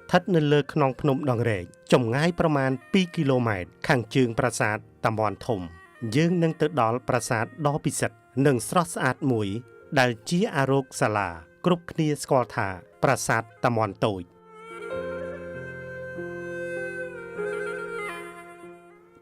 ស្ថិតនៅលើខ្នងភ្នំដងរែកចម្ងាយប្រមាណ2គីឡូម៉ែត្រខាងជើងប្រាសាទតាមាន់ធំយើងនឹងទៅដល់ប្រាសាទដ៏ពិសិដ្ឋនិងស្រស់ស្អាតមួយដែលជាអារោគសាលាគ្រប់គ្នាស្គាល់ថាប្រាសាទតាមាន់តូច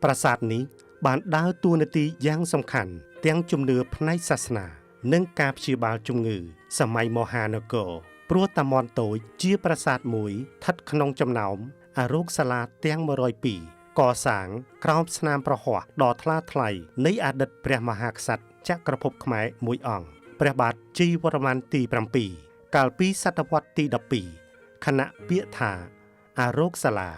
ប្រាសាទនេះបានដើរតួនាទីយ៉ាងសំខាន់ទាំងជំនឿផ្នែកសាសនានិងការព្យាបាលជំងឺសម័យមហានគរព្រោះតាមាន់តូចជាប្រាសាទមួយស្ថិតក្នុងចំណោមអារោគសាលាទាំង102កសាងក្រោមស្នាមប្រហោះដ៏ថ្លាថ្លៃនៃអតីតព្រះមហាក្សត្រចក្រភពខ្មែរមួយអង្គព្រះបាទជ័យវរ្ម័នទី7កាលពីសតវត្សទី12ខណៈពាក្យថាអារោគសាលា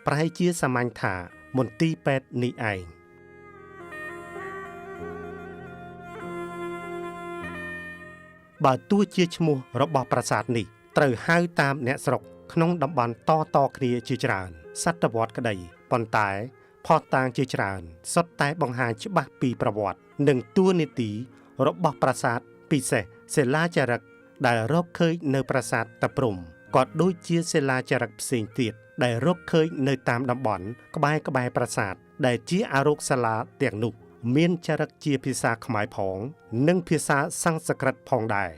ប្រហែលជាសាមញ្ញថាមន្ទីរពេទ្យនេះឯងបើទោះជាឈ្មោះរបស់ប្រាសាទនេះត្រូវហៅតាមអ្នកស្រុកក្នុងតំបន់តៗគ្នាជាច្រើនសតវត្សក្តីប៉ុន្តែភស្តុតាងជាច្រើនសុទ្ធតែបង្ហាញច្បាស់ពីប្រវត្តិនិងតួនាទីរបស់ប្រាសាទពិសេសសិលាចារឹកដែលរកឃើញនៅប្រាសាទតាព្រំក៏ដូចជាសិលាចារឹកផ្សេងទៀតដែលរកឃើញនៅតាមតំបន់ក្បែរប្រាសាទដែលជាអារោគសាលាទាំងនោះមានចារឹកជាភាសាខ្មែរផងនិងភាសាសំស្ក្រឹតផងដែរ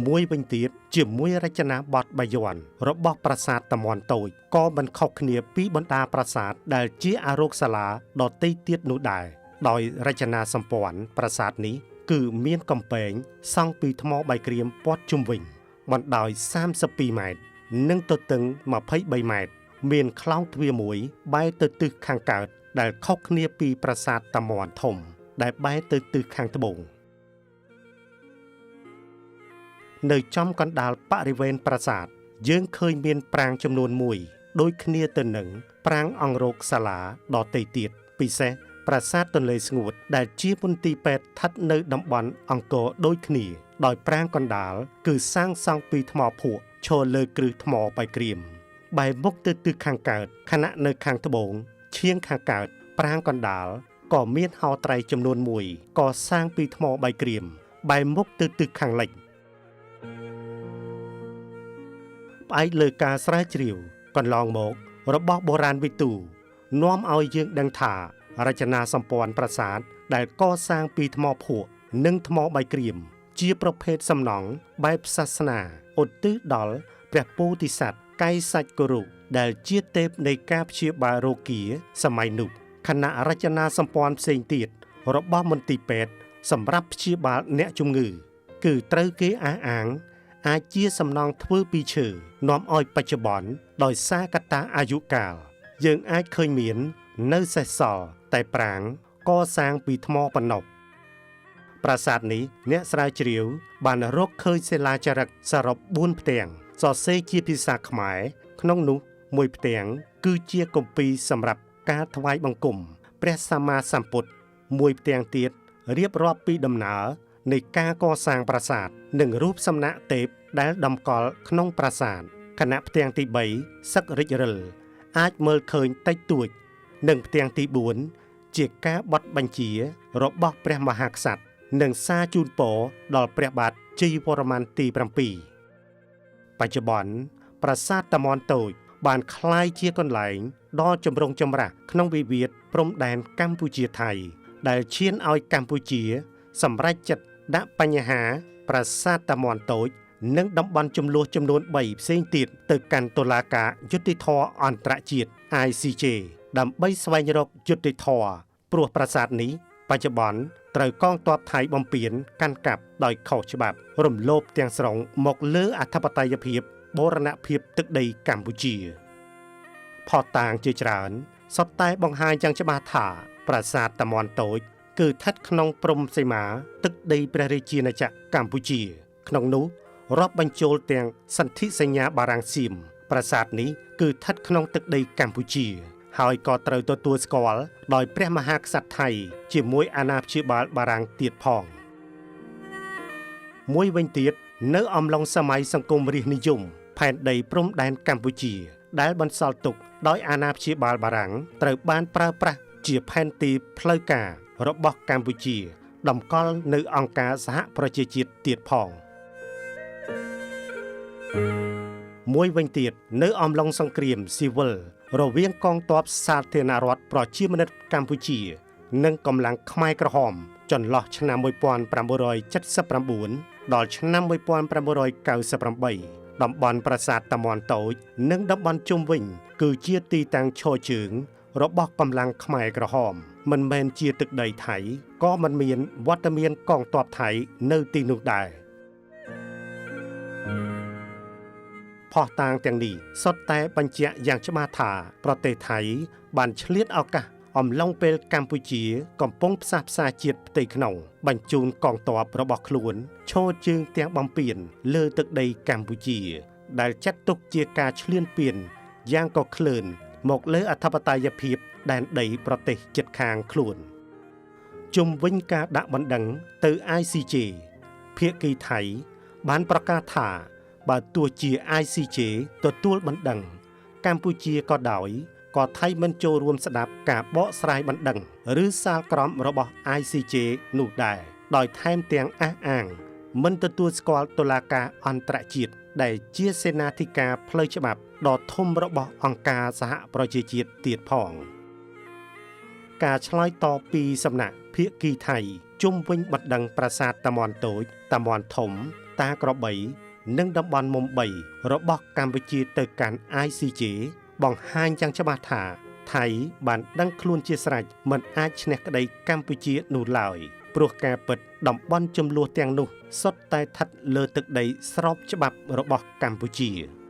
មួយវិញទៀតជាមួយរចនាបថបាយ័នរបស់ប្រាសាទតាមាន់តូចក៏មិនខុសគ្នាពីបណ្ដាប្រាសាទដែលជាអារោគសាលាដទៃទៀតនោះដែរដោយរចនាសម្ព័ន្ធប្រាសាទនេះគឺមានកំពែងសង់ពីថ្មបាយក្រៀមព័ទ្ធជុំវិញបណ្ដោយ32ម៉ែត្រនិងទទឹង23ម៉ែត្រមានខ្លោងទ្វារមួយបែរទៅទិសខាងកើតដែលខុសគ្នាពីប្រាសាទតាមាន់ធំដែលបែរទៅទិសខាងត្បូងនៅចំកណ្ដាលបរិវេណប្រាសាទយើងឃើញមានប្រាង្គចំនួនមួយដូចគ្នាទៅនឹងប្រាង្គអង្គរោគសាលាដទៃទៀតពិសេសប្រាសាទទន្លេស្ងួតដែលជាមន្ទីរពេទ្យស្ថិតនៅតំបន់អង្គរដូចគ្នាដោយប្រាង្គកណ្ដាលគឺសាងសង់ពីថ្មភក់ឈរលើគ្រឹះថ្មបាយក្រៀមបែរមុខទៅទិសខាងកើតខណៈនៅខាងត្បូងឈៀងខាងកើតប្រាង្គកណ្ដាលក៏មានហោត្រៃចំនួនមួយកសាងពីថ្មបាយក្រៀមបែរមុខទៅទិសខាងលិចផ្អែកលើការស្រាវជ្រាវកន្លងមករបស់បុរាណវិទូនាំឲ្យយើងដឹងថារចនាសម្ព័ន្ធប្រាសាទដែលកសាងពីថ្មភក់និងថ្មបាយក្រៀមជាប្រភេទសំណង់បែបសាសនាឧទ្ទិសដល់ព្រះពោធិសត្វកៃសាច់គរុដែលជាទេពនៃការព្យាបាលរោគាសម័យនោះខណៈរចនាសម្ព័ន្ធផ្សេងទៀតរបស់មន្ទីរពេទ្យសម្រាប់ព្យាបាលអ្នកជំងឺគឺត្រូវគេអះអាងអាចជាសំណង់ធ្វើពីឈើនាំឲ្យបច្ចុប្បន្នដោយសារកត្តាអាយុកាលយើងអាចឃើញមាននៅសេសសល់តែប្រាង្គកសាងពីថ្មប៉ុណ្ណោះប្រាសាទនេះអ្នកស្រាវជ្រាវបានរកឃើញសិលាចារឹកសរុប4ផ្ទាំងសរសេរជាភាសាខ្មែរក្នុងនោះមួយផ្ទាំងគឺជាគម្ពីរសម្រាប់ការថ្វាយបង្គំព្រះសម្មាសម្ពុទ្ធមួយផ្ទាំងទៀតរៀបរាប់ពីដំណើរនៃការកសាងប្រាសាទនិងរូបសំណាកទេពដែលតម្កល់ក្នុងប្រាសាទខណៈផ្ទាំងទី3សឹករិចរិលអាចមើលឃើញតិចតួចនិងផ្ទាំងទី4ជាការបត់បញ្ជារបស់ព្រះមហាក្សត្រនិងសារជូនពរដល់ព្រះបាទជ័យវរ្ម័នទី7បច្ចុប្បន្នប្រាសាទតាមាន់តូចបានក្លាយជាកន្លែងដ៏ចម្រូងចម្រាសក្នុងវិវាទព្រំដែនកម្ពុជាថៃដែលឈានឲ្យកម្ពុជាសម្រេចចិត្តដាក់បញ្ហាប្រាសាទតាមាន់តូចនិងតំបន់ចំនួនចំនួន3ផ្សេងទៀតទៅកាន់តុលាការយុត្តិធម៌អន្តរជាតិ ICJ ដើម្បីស្វែងរកយុត្តិធម៌ព្រោះប្រាសាទនេះបច្ចុប្បន្នត្រូវកងទ័ពថៃបំពេញកាន់កាប់ដោយខុសច្បាប់រំលោភទាំងស្រុងមកលើអធិបតេយ្យភាពបូរណភាពទឹកដីកម្ពុជាភស្តុតាងជាច្រើនសុទ្ធតែបង្ហាញយ៉ាងច្បាស់ថាប្រាសាទតាមាន់តូចគឺស្ថិតក្នុងព្រំសីមាទឹកដីព្រះរាជាណាចក្រកម្ពុជាក្នុងនោះរាប់បញ្ចូលទាំងសន្ធិសញ្ញាបារាំងសៀមប្រាសាទនេះគឺស្ថិតក្នុងទឹកដីកម្ពុជាហើយក៏ត្រូវទទួលស្គាល់ដោយព្រះមហាក្សត្រថៃជាមួយអាណាព្យាបាលបារាំងទៀតផងមួយវិញទៀតនៅអំឡុងសម័យសង្គមរាស្ត្រនិយមផែនដីព្រំដែនកម្ពុជាដែលបន្សល់ទុកដោយអាណាព្យាបាលបារាំងត្រូវបានប្រើប្រាស់ ជាផែនទីផ្លូវការរបស់កម្ពុជាតម្កល់នៅអង្គការសហប្រជាជាតិទៀតផងមួយវិញទៀតនៅអំឡុងសង្គ្រាមស៊ីវិលរវាងកងទ័ពសាធារណរដ្ឋប្រជាមានិតកម្ពុជានិងកម្លាំងខ្មែរក្រហមចន្លោះឆ្នាំ1979ដល់ឆ្នាំ1998តំបន់ប្រាសាទតាមាន់តូចនិងតំបន់ជុំវិញគឺជាទីតាំងឈរជើងរបស់កម្លាំងខ្មែរក្រហមមិនមែនជាទឹកដីថៃក៏មិនមានវត្តមានកងទ័ពថៃនៅទីនោះដែរភស្តុតាងទាំងនេះសុទ្ធតែបញ្ជាក់យ៉ាងច្បាស់ថាប្រទេសថៃបានឆ្លៀតឱកាសអំឡុងពេលកម្ពុជាកំពុងផ្សះផ្សាជាតិផ្ទៃក្នុងបញ្ជូនកងទ័ពរបស់ខ្លួនឈរជើងទាំងបំពេញលើទឹកដីកម្ពុជាដែលចាត់ទុកជាការឈ្លានពានយ៉ាងក៏ក្លឿនមកលើអធិបតេយ្យភាពដែនដីប្រទេសជិតខាងខ្លួនជុំវិញការដាក់បណ្ដឹងទៅ ICJ ភាគីថៃបានប្រកាសថាបើទោះជា ICJ ទទួលបណ្ដឹងកម្ពុជាក៏ដោយក៏ថៃមិនចូលរួមស្ដាប់ការបកស្រាយបណ្ដឹងឬសាលក្រមរបស់ ICJ នោះដែរដោយថែមទាំងអះអាងមិនទទួលស្គាល់តុលាការអន្តរជាតិដែលជាសេនាធិការផ្លូវច្បាប់ដ៏ធំរបស់អង្គការសហប្រជាជាតិទៀតផងការឆ្លើយតបពីសំណាក់ភាគីថៃជុំវិញបណ្ដឹងប្រាសាទតាមាន់តូចតាមាន់ធំតាក្របីនិងតំបន់មុំ3របស់កម្ពុជាទៅកាន់ ICJ បង្ហាញយ៉ាងច្បាស់ថាថៃបានដឹងខ្លួនជាស្រេចមិនអាចឈ្នះក្តីកម្ពុជានោះឡើយព្រោះការពិតតំបន់ចំនួនទាំងនោះសុទ្ធតែស្ថិតលើទឹកដីស្របច្បាប់របស់កម្ពុជា។